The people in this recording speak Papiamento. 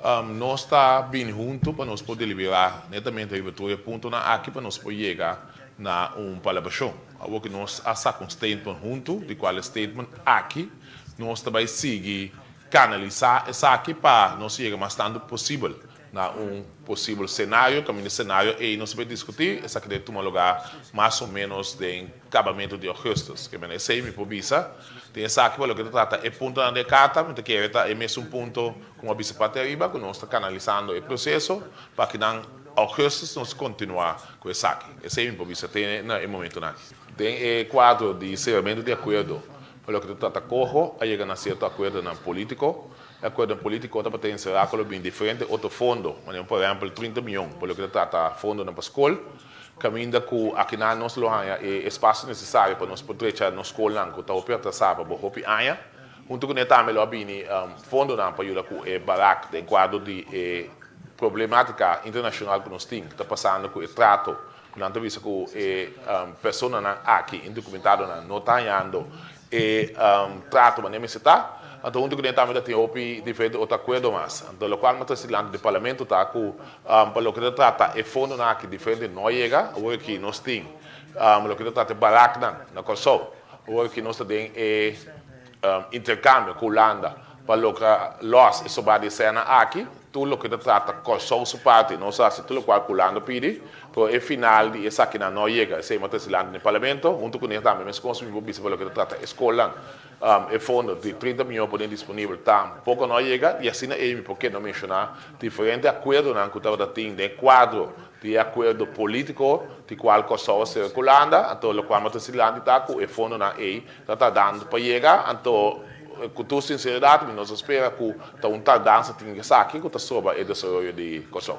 Nos ta bini huntu pa nos por deliberá netamente riba tur e puntonan aki pa nos por yega na un palabrashon. Awor ku nos a saka un statement huntu, di kual e statement aki nos ta bai sigui kanalisá esaki pa nos yega mas tantu posibel na un posibel senario. Kaminda e senario ei nos ta bai diskutí, esaki debe tuma lugá mas o ménos den kabamentu di ougùstùs. Ke menen esei mi por bisa den esaki pa loke ta trata e puntonan di e karta, mi ta kere ta e mesun punto ku mi a bisa parti ariba, ku nos ta kanalisando e proseso pa kinan ougùstùs nos kontinuá ku esaki. Esei mi por bisa te na e momentunan aki. Den e kuadro di seramentu di akuerdo pa loke ta trata Coho, a yega na sierto akuerdonan polítiko. E akuerdonan polítiko tabata enserá ku lo bini diferente otro fondo, manera por ehèmpel 30 mion pa loke ta trata fondonan pa skol, kaminda ku akinan nos lo haña e espasio nesesario pa nos por drecha nos skolnan ku ta hopi atrasá pa bo hopi aña. Huntu kuné tambe lo a bini fondonan pa yuda ku e barak den kuadro di e problemátika internashonal ku nos tin ku ta pasando ku e trato ku nan ta bisa ku e personanan aki, indokumentadonan, no ta hañando e trato manera mester ta. Anto huntu kuné tambe ta tin hopi diferente otro akuerdo mas. Anto lokual mi ta trese dilanti di parlamento ta ku pa loke ta trata e fondonan aki diferente no a yega. Awor aki nos tin loke ta trata e baraknan na Kòrsou. Awor aki nos ta den e interkambio ku Hulanda pa logra lòs e sobra di e sènan aki. Tur loke ta trata Kòrsou su parti nos a hasi tur lokual ku Hulanda pidi, pero e final di esakinan no a yega. Esei mi a trese dilanti den parlamento. Huntu kuné tambe meskos mi por bisa pa loke ta trata e skolnan. E fondo di 30 mion pone disponibel tampoko no a yega i asina ei mi por keda menshoná diferente akuerdonan ku tabata tin den kuadro di e akuerdo polítiko di kual Kòrsou a sera ku Hulanda. Anto lokual mi a trese dilanti ta ku e fondonan ei ta tardando pa yega. Anto ku tur sinseridat mi nos a spera ku ta un tardansa tin esaki ku ta stroba e desaroyo di Kòrsou.